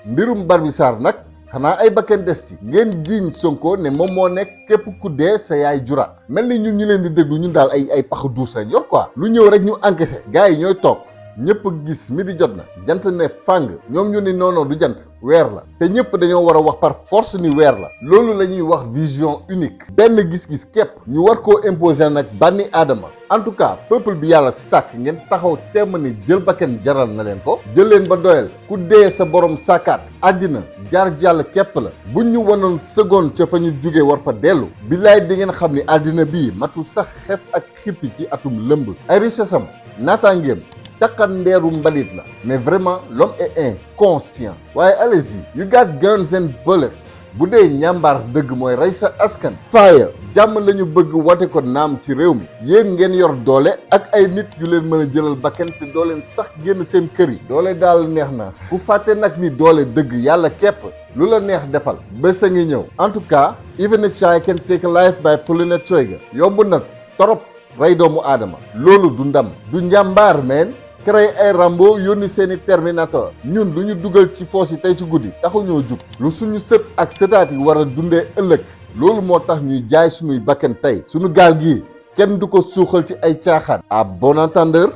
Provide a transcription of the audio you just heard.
mbirum Barbi Sarr nag xanaa ay bakkan des ci ngeen jiiñ Sonko ne moom moo nekk képp ku dee sa yaay juraat mel ni ñun ñu leen di déglu ñun daal ay paxu duus lañ yor quoi lu ñëw rek ñu encaissé gars yi ñooy toog ñëpp gis midi jot na jant ne fàng ñoom ñu ni non du jant weer la te ñëpp dañoo war a wax par force ni weer la loolu la ñuy wax vision unique benn gis-gis képp ñu war koo imposer nag bànni aadama en tout cas peuple bi yàlla sàkk ngeen taxaw temm ni jël bakken jaral na leen ko jël leen ba doyal ku dee sa borom sàkkaat àddina jaar jàll képp la buñ ñu wanoon seconde ca fa ñu jóge war fa dellu billaay di ngeen xam ni àddina bii matul sax xef ak xippi ci atum lëmb ay richesse am naataangeem takkandeeru mbalit la mais vraiment l'homme est inconscient waaye allez-y you got guns and bullets bu dee ñàmbaar dëgg mooy rey sa askan faaya jàmm la ñu bëgg wate ko naam ci réew mi yéen ngeen yor doole ak ay nit yu leen mën a jëlal bakken te doo leen sax génn seen kër yi doole daal neex na ku fàtte nag ni doole dëgg yàlla képp lu la neex defal bés a ngi ñëw en tout cas even a child can take a life by pulling a trigger yomb na torop rey doomu aadama loolu du ndam du njàmbaar meen créé ay Rambo yónni seeni Terminator ñun lu ñu dugal ci foos yi tey ci guddi taxuñoo jug lu suñu sët ak sëtaat yi war a dundee ëllëg loolu moo tax ñuy jaay suñuy bakken tey suñu gaal gii kenn du ko suuxal ci ay caaxaan à bon entendeur